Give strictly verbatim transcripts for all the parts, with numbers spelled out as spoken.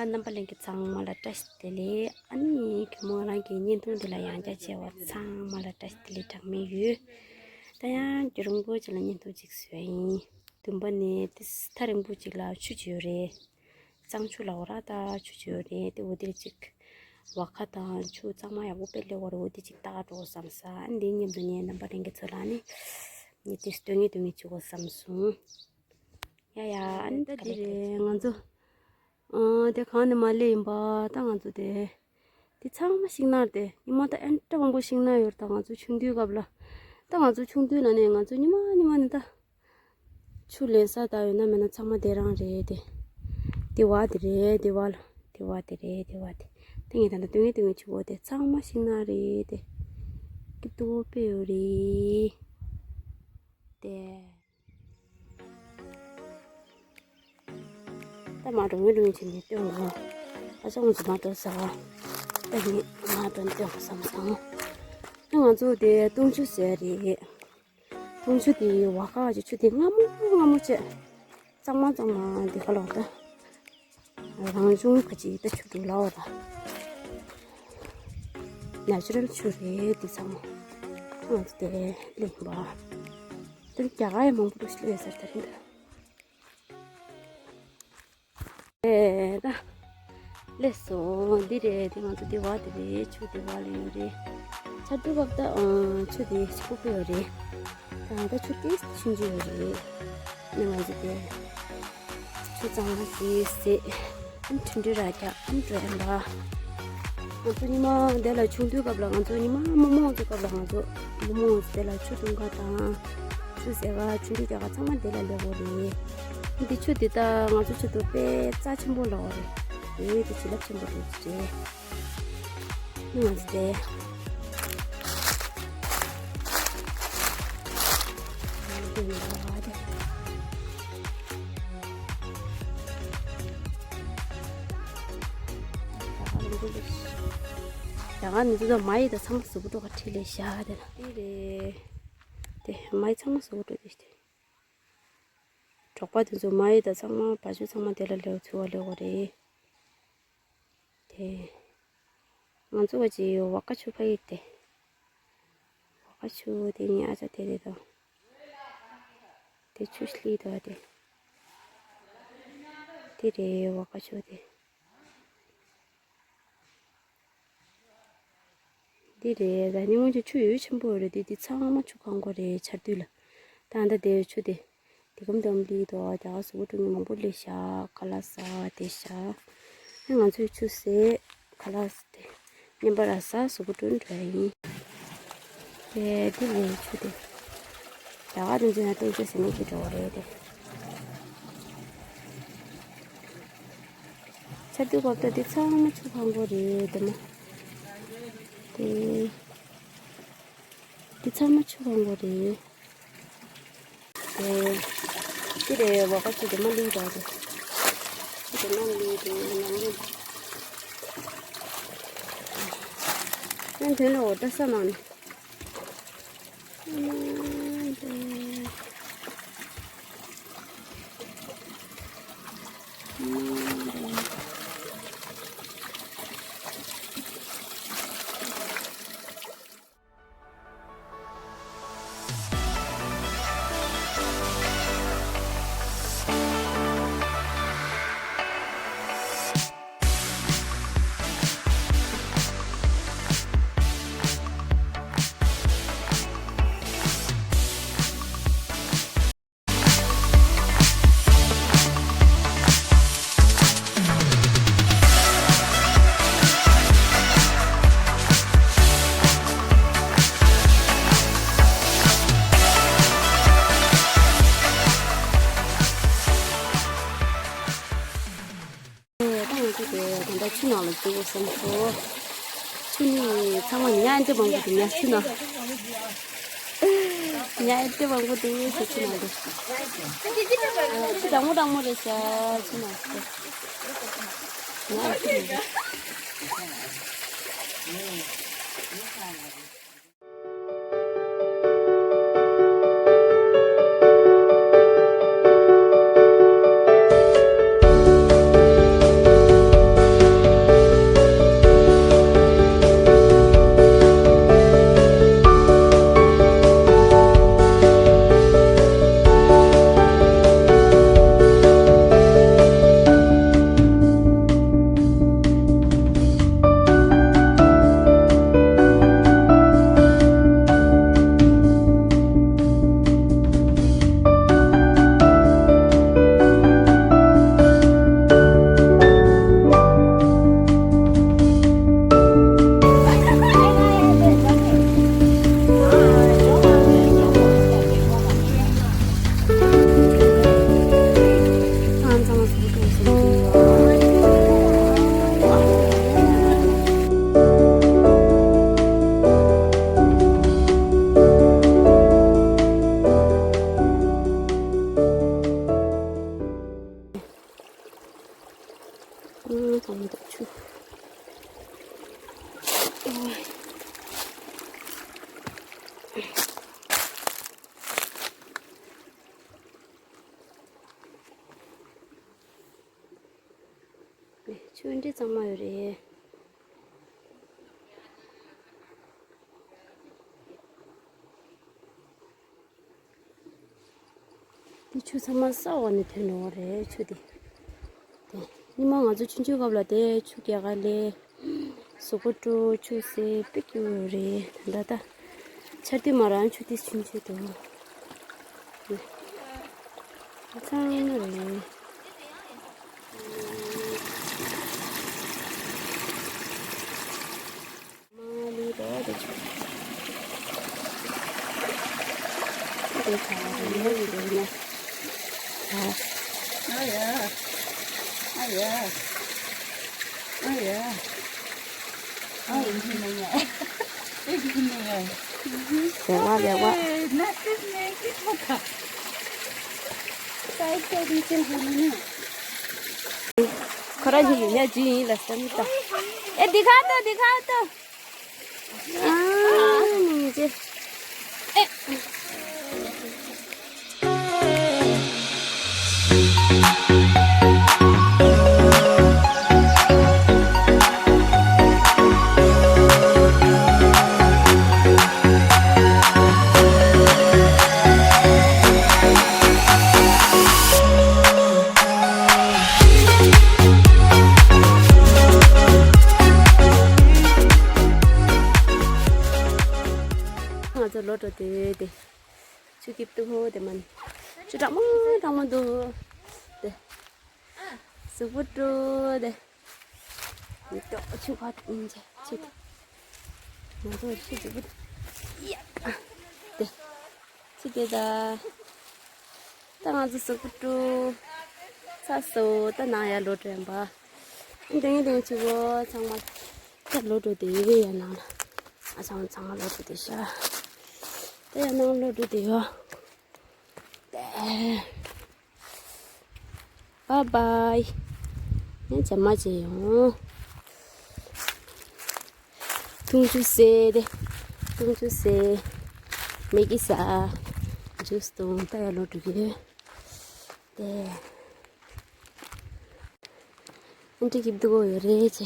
རྣམ་པ་ལྷན་རྒྱས་ཚང་མ་ལ་བཀྲ་ཤིས་བདེ་ལེགས། ཨ་ནི་གི་མོ་རང་གི་བརྙན་ཐུང་འདི་ལ་ཡང་བསྐྱར་མཇལ་བ་ཚང་མ་ལ་བཀྲ་ཤིས་བདེ་ལེགས་གྲངས་མེད་ཡོད། ད་ཡང་རྒྱུན་རིང་པོ་ཅིག་ལ་བརྙན་ཐུང་ཅིག་བཟོས་ཡིན། བདུན་པ་ནས་དེ་ཐག་རིང་པོ་ཅིག་ལ་ཆུ་ཅིག་ཡོད་རེད། གཙང་ཆུ་ལ་འོ་ར་ད་ཆུ་ཅིག་ཡོད་རེད། དེ་འོ་དེ་ཅིག་བ་ཁ་དང་ཆུ་གཙང་མ་ཡག་པོ་དཔེ་སླེབས་པ་རེད། འོ་དེ་ཅིག་ལྟ་ག་འགྲོ་བསམ་ས། ཨ་ནི་འདི་མཉམ་དུ་ངའི་རྣམ་པ་ལྷན་རྒྱས་ཚོ་ལ་ནི་ངས་དེ་སྟོན་ངེས་སྟོན་ངེས་བྱེད་དགོས་བསམ་སོང་། ཡ་ཡ། ཨ་ནི་ད་ག་རེ་དེ་རེད། ང་ཚོ་ཨ་དེ་གང་ནས་མར་སླེབས་ཡིན་པ། ད་ང་ཚོ་དེ་དེ་ཚང་མ་ཤིང་ནགས་རེད། དེ་ཉི་མ་ད་ཨེ་འདྲ་མང་པོ་ཤིང་ནགས་ཡོད་རེད། ད་ང་ཚོ་ཆུང་དུས་སྐབས་ལ། ད་ང་ཚོ་ཆུང་དུས་ལ་ནས་ང་ཚོ་ཉི་མ་ཉི་མ་ནས་ད་ཆུ་ལེན་ས་ད་ཡོད་ན་མེད་ན་ཚང་མ་དེ་རང་རེད་དེ། དེ་བ་དེ་རེད། དེ་བ་ལ་དེ་བ་དེ་རེད། དེ་བ་དེ། དེ་ངས་ད་ལྟ་སྟོན་ངེས་སྟོན་ངེས་བྱེད་དགོས། དེ་ཚང་མ་ཤིང་ནགས་རེད་དེ། སྐྱིད་པོ་དཔེ་ཡོད་རེད་དེ། ད་མ་འགྲོ་ངེས་འགྲོ་ངེས་བྱས་ནས་སྟོན་འོང་། ཨ་ཅག་ང་ཚོ་མ་འགྲོ་ཟ། ད་ངས་མ་འགྲོ་སྟོན་འོང་བསམ་སོང་། ཨ་ང་ཚོ་དེ་སྟོང་ཆུ་ཟེར་རེད། སྟོང་ཆུ་དེ་བ་ཁ་གི་ཆུ་དེ་སྔ་མོ་སྔ་མོ་བྱས། གཙང་མ་གཙང་མ་འདི་ག་ལོག་ད། རང་བྱུང་གི་ཅིག་ད་ཆུ་འདུག་ལའོ་ད། ནེ་ཅུ་རལ་ཆུ་རེད་འདི་ཚང་མ། ང་ཚོ་དེ་གླིང་པ། དེ་རྒྱ་གར་ཡང་མང་པོ་འདུག་ཤི་ལེ་ཟེར་ད་རིང་ད། ཨེ་ད། ལེགས་སོ། འདི་རེད། དེ་ང་ཚོ་དེ་བ་དེ་རེད། ཆུ་དེ་བ་ལ་ཡོད་རེད། ཆར་དུས་སྐབས་ད་ཨང་ཆུ་དེ་ཆུ་ཁུག་པོ་ཡོད་རེད། ད་ད་ཆུ་དེ་ཆུང་ཆུང་ཡོད་རེད། ནི་ང་ཚོ་དེ་ཆུ་གཙང་མ་དེ་ཟེ་ཨམ་ཁྲིན་ཁྲི་ར་རྒྱ་ཨམ་ཀྲོ་ཨམ་པ། ང་ཚོ་ཉི་མ་དེ་ལ་ཆུང་དུས་སྐབས་ལ་ང་ཚོ་ཉི་མ་རྨོ་མོ་ཚོ་སྐབས་ལ་ང་ཚོ་རྨོ་མོ་ཚོ་དེ་ལ་ཆུ་འཐུང་ག་དང་། ཆུ་ཟེ་ག་ཆུ་འདི་རྒྱ་ག་ཚང་མ་དེ་ལ་སླེབས་པ་རེད། འདི་ཆུ་འདི་ད་ང་ཚོ་ཆུ་དུ་དཔེ་རྩ་ཆེན་པོ་ལོག་རེད། དེ་དེ་བྱིན་རླབས་ཆེན་པོ་རེད་ཅེས། ང་ཚོ་དེ། རྒྱ་གར་མི་ཚོ་ད་མ་ཡི་ད་ཚང་མ་གཟུགས་པོ་ཀྲོག་ཁ་ཁྲིད་ལས་བཞག་དེ་ལ། འདི་རེད། དེ་མ་ཡི་ཚང་མ་གཟུགས་པོ་ཀྲོག་དེ་ཞིག་དེ། གྲོགས་པ་དེ་ཚོ་མ་ཡི་ད་ཚང་མ་བ་ཕྱུགས་ཚང་མ་དེ་ལ་ལེའུ་ཚུར་བ་ལེའུ་རེད། དེ། ང་ཚོ་བ་ཅི་ཡོ་བ་ཀ་ཆུ་ཕ་ཡི་དེ། བ་ཀ་ཆུ་དེ་ནི་ཨ་ཅག་དེ་རེད་དོ། དེ་ཆུ་ཤླི་དོ་དེ། དེ་རེད་བ་ཀ་ཆུ་དེ། འདི་རེད། ད་ནི་སྔོན་ཆད་ཆུ་ཡོད་ཆེན་པོ་རེད་དེ། འདི་ཚང་མ་ཆུ་གང་གོ་རེད་ཆར་དུས་ལ། ད་ད་དེ་ཆུ་དེ། དེ་གམ་དམ་ལི་དོ་རྒྱ་ག་སུ་བུ་ཀྲུང་མང་པོ་ལས་ཤ་ཁ་ལ་ས་དེ་ཤ། ང་ཚོའི་ཆུ་སེ་ཁ་ལ་ས་དེ། མཉམ་པ་ར་ས་སུ་བུ་ཀྲུང་འགྲོ་ཡིན། དེ་དེ་ལས་ཆུ་དེ། རྒྱ་ག་དུ་འཛིན་ན་སྟོང་ཆུ་ཟེར་ནས་ཀྱི་འགྲོ་བ་རེད་དེ། ཆར་དུས་སྐབས་ད་འདི་ཚང་མ་ཆུ་གང་གོ་རེད་དེ་མ། དེ། འདི་ཚང་མ་ཆུ་གང་གོ་རེད། དེ། དེ་རེད་བ་ཀ་ཆུ་དེ་མ་ལུས་ར་རེད། དེ་མ་ལུས་རེད་མ་ལུས། ཡང་དོན་ལ་འོ་ད་ས་མ་ནི། ད་ང་ཚོ་དེ་ད་ལྟ་ཆུ་ནང་ལ་འཛུལ་དགོས་བསམ་སོང་། ཆུ་ནི་ཚང་མ་ཉ་ཨེ་འདྲ་མང་པོ་འདུག་ཉ་ཆུ་ནང་། ཉ་ཨེ་འདྲ་མང་པོ་འདུག་ཟེར་ཆུ་ནང་འདུག་ཆུ་གྲང་མོ་གྲང་མོ་རེད་ཤག་ཆུ་ནང་ཟེར། ཉ་ཨེ་འདྲ་མང་པོ། མི་འདུག་ཆུ། ཆུ་འདི་གཙང་མ་ཡོད་རེད། འདི་ཆུ་ཚང་མ་ས་འོག་ནས་ཐོན་འགྲོ་བ་རེད་ཆུ་འདི། དེ་ཉི་མ་ང་ཚོ་ཆུང་ཆུང་སྐབས་ལ་དེ་ཆུ་རྒྱག་ག་ལས། གཟུགས་པོ་བཀྲུ་ཆུ་སེ་དཔེ་སྐྱིད་པོ་རེད། ད་ལྟ་ཆར་དུས་མ་རང་ཆུ་དེ་ཆུང་ཆུང་འདུག་ཚང་མ་རེད། མ་ལི་རོ་དེ་ཆུ། དེ་ཚང་མ་རེད་ཡོད་ཡོད་ན། ཨ་ཡ། ཨ་ཡ། ཨ་ཡ། ཨ་ཡ། ཨེ་ཁི་ནི་ཡ། ལེགས་པ་ལེགས་པ། ཨེ་ན་ཏིས་ནེ་ཏིས་མ་ཁ། ཁོ་རང་གི་ཡིན་ཡ་ཇི་ཡིན་ལ་ས་མི་ལྟ། ཨེ་འདི་ཁ་ཏོ་འདི་ཁ་ཏོ། ཨ་མི་ཇེ། ཨེ། ང་ཚོ་ལོ་འགྲོ་དུས་དེ། ཆུ་སྐྱིབས་འདུག་ཧོ་དེ་མ་ནི། ཆུ་གྲང་མོ་གྲང་མོ་འདུག་དེ། གཟུགས་པོ་བཀྲུ་དེ། མི་ཏོག་ཆུ་ཕ་ཡིན་ཆེ་ཆུ་དེ། ང་ཚོ་ཆུ་གཟུགས་པོ་དེ། ཡ། དེ། ཆུ་དེ་ད། ད་ང་ཚོ་གཟུགས་པོ་བཀྲུ། ཚ་སོ་ད་ནང་ཡར་ལོག་འགྲོ་ཡིན་པ། དེང་དེང་ཆུ་བོ་ཚང་མ། ད་ལོག་འགྲོ་དེ་ཡོད་ཡ་ནང་ལ། ཨ་ཚང་ཚང་མ་ལོག་འགྲོ་དེ་ཤ། ད་ཡ་ནང་ལོག་འགྲོ་དེ་ཡོད། དེ། བཱའི་བཱའི། ཡང་མཇལ་མ་མཇལ་ཡོང་། འཐུང་ཆུ་ཟས་དེ། འཐུང་ཆུ་ཟས། མེ་གི་ཟ། ཇུས་འཐུང་ད་ཡར་ལོག་འགྲོ་གི་ཡོད། དེ། ཨན་ཏི་གི་འདུག་ཡོད་རེད་ཅེ།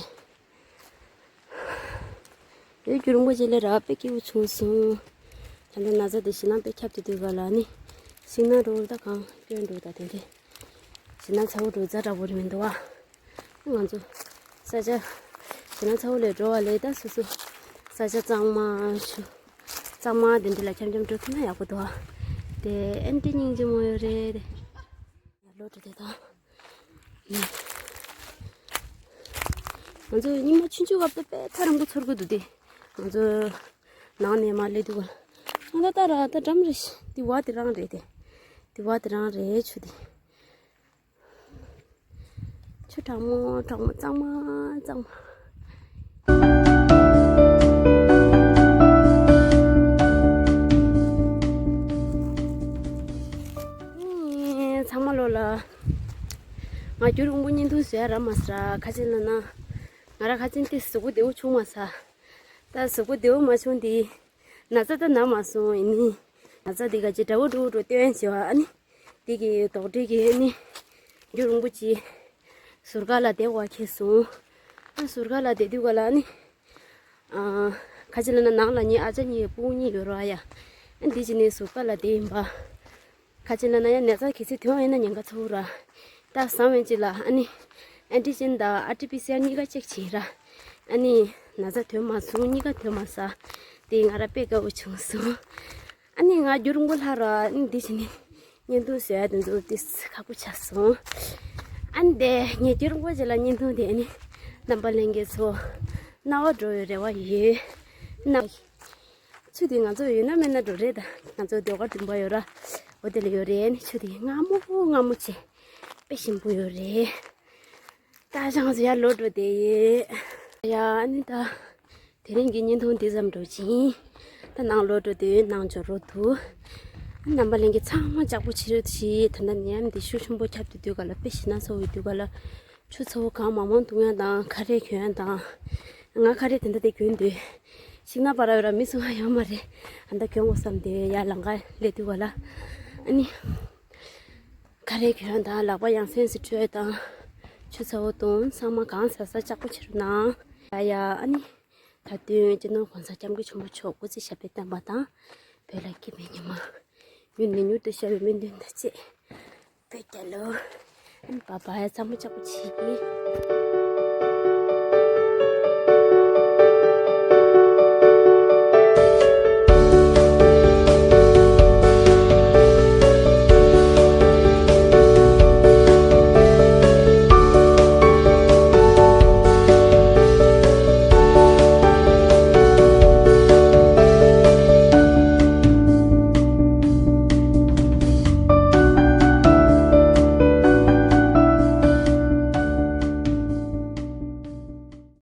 ཡོད་རྒྱུ་རིན་པོ་ཆེ་ལས་ར་དཔེ་སྐྱིད་པོ་བྱུང་སོང་། ད་ལྟ་ན་ཚ་དེ་ཞེད་སྣང་དཔེ་ཁྱབ་དེ་དུས་ག་ལ་ནི། ཞེད་སྣང་འགྲོ་ད་གང་སྐྱོན་འགྲོ་ད་དེ་འདྲས། ཞེད་སྣང་ཚ་བོ་འགྲོ་ཛ་དྲག་པོ་རེད་མི་འདུག་ཨ། ང་ཚོ་ས་ཆ་ཞེད་སྣང་ཚ་བོ་ལས་འགྲོ་བ་ལས་ད་སོ་སོ་ས་ཆ་གཙང་མ་ཆུ་གཙང་མ་དེ་འདྲས་ལ་འཆམ་འཆམ་འགྲོ་ཐུབ་ན་ཡག་པོ་འདུག་ཨ། དེ་ཨན་ཏི་སྙིང་རྗེ་མོ་ཡོད་རེད་དེ། ལོ་དྲུག་དེ་དང་། ང་ཚོ་ཉི་མ་ཆུང་ཆུང་སྐབས་དེ་དཔེ་ཐག་རིང་པོ་ཚོར་གི་འདུག་དེ། ང་ཚོ་ནང་ནས་མར་སླེབས་དུས་ག་ང་ད་ལྟ་ར་ད་འགྲམ་རེད་ཤི། དེ་བ་དེ་རང་རེད་དེ། དེ་བ་དེ་རང་རེད་ཆུ་དེ། ཆུ་གྲང་མོ་གྲང་མོ་གཙང་མ་གཙང་མ། ཚང་མ་ལོ་ལ། ང་རྒྱུན་རིང་པོ་བརྙན་ཐུང་བཟོ་ཡ་རག་མ་སོང་ར། ཁ་ཆེ་ན་ན། ང་ར་ཁ་ཆེན་དེ་གཟུགས་པོ་བདེ་བོ་བྱུང་མ་སོང་། ད་གཟུགས་པོ་བདེ་བོ་མ་བྱུང་དེ། ན་ཚ་ད་ན་མ་སོང་ཡིན་ནི། ན་ཚ་དེ་ག་ཅི་འདྲ་བོ་འགྲོ་འགྲོ་སྟོན་བྱེད་བ་ཨ་ནི། དེ་གི་དོག་འདྲེ་གི་ཨ་ནི། རྒྱུན་རིང་པོ་ཅི། ཟུར་ཁ་ལ་བསྡད་དགོས་ཁེལ་སོང་། ཨ་ཟུར་ཁ་ལ་བསྡད་དུས་ག་ལ་ཨ་ནི། ཨ། ཁ་ཅིག་ལ་ན་ནང་ལ་ངའི་ཨ་ཅག་གཉིས་སྤུ་གུ་གཉིས་ཡོད་ར་ཡ། ཨ་འདི་ཅི་ནས་ཟུར་ཁ་ལ་བསྡད་ཡིན་པ། ཁ་ཅིག་ལ་ན་ཡང་ན་ཚ་གལ་སྲིད་ཐོན་ཡིན་ན་ཉེན་ཁ་ཚ་བོ་ར། ད་བཟང་བའི་ཅི་ལ་ཨ་ནི། ཨན་ཏི་ཇེན་དང་ཨར་ཊི་པི་སི་ཨར་གཉིས་ཀ་ཅེག་བྱེད་ར། ཨ་ནི། ན་ཚ་ཐོན་མ་སོང་གཉིས་ཀ་ཐོན་མ་ས། དེ་ང་ར་དཔེ་དགའ་བོ་བྱུང་སོང་། ཨ་ནི་ང་རྒྱུན་རིང་པོ་ལྷག་ར་ཨ་ནི་འདི་བྱས་ནས་བརྙན་ཐུང་བཟོ་ཡ་དེ་ཚོ་ཏིས་ཁག་པོ་ཆགས་སོང་། ཨ་ནི་དེ་ངས་རྒྱུན་རིང་པོ་ཅིག་ལ་བརྙན་ཐུང་དེ་ཨ་ནི་རྣམ་པ་ལྷན་རྒྱས་ཚོ་རྣ་བ་འགྲོ་བའི་རེ་བ་ཡོད། ན། ཆུ་དེ་ང་ཚོ་ཡོད་ན་མེད་ན་འགྲོ་རེད་ད། ང་ཚོ་ཟློས་གར་སྡོང་པོ་ཡོད་ར། འོ་དེ་ལ་ཡོད་རེད་ཨ་ནི་ཆུ་དེ་མངར་མོ་མངར་མོ་བྱས། དཔེ་ཞིམ་པོ་ཡོད་རེད། ད་ཅང་ཟེར་ཡར་ལོག་འགྲོ་བསྡད་ཡོད། ཡ་ཨ་ནི་ད། དེ་རིང་གི་བརྙན་ཐུང་འདི་ཙམ་འགྲོ་ཅིང་། ད་ནང་ལོག་འགྲོ་དུས་ནང་འབྱོར་རོགས་འདུག་རྣམ་པ་ལྷན་རྒྱས་ཚང་མ་ལྕགས་པོ་ཆེ་རུ་ཞིག་ད་ལྟ་ནད་ཡམས་འདི་ཤུགས་ཆེན་པོ་ཁྱབ་དུས་དུས་ག་ལ་དཔེ་ཞེད་སྣང་ཚ་བོ་ཡོད་དུས་ག་ལ། ཆུ་ཚ་བོ་གང་མང་མང་འཐུང་ཡག་དང་ཁ་རས་གྱོན་ཡག་དང་། ང་ཁ་རས་དེ་འདྲ་དེ་གྱོན་དུས། ཤིང་ནགས་པ་ར་བའི་ར་མི་སུ་ཡོད་མ་རེད། ཨ་ད་གྱོན་དགོས་བསམ་དེ་ཡར་ལམ་ཁ་སླེབས་དུས་ག་ལ། ཨ་ནི། ཁ་རས་གྱོན་དང་ལག་པ་ཡང་སེམས་སུ་འཁྲུད་དང་། ཆུ་ཚ་བོ་འཐུང་ཚང་མ་གང་ཟ་ས་ལྕགས་པོ་བྱེད་རོགས་གནང་། ཡ་ཡ་ཨ་ནི། ད་དུང་སྤྱི་ནོར་༸གོང་ས་༸སྐྱབས་མགོན་ཆེན་པོ་མཆོག་སྐུ་ཚེ་ཞབས་པད་བརྟན་པ་དང་། བོད་ལ་སྐྱིད་པའི་ཉི་མ། མྱུར་ནས་མྱུར་དུ་ཤར་བའི་སྨོན་འདུན་དང་བཅས། བོད་རྒྱལ་ལོ། ཨ་ནི་བ་བ་ཡ་ཚང་མ་ལྕགས་པོ་བྱེད་ཀྱི།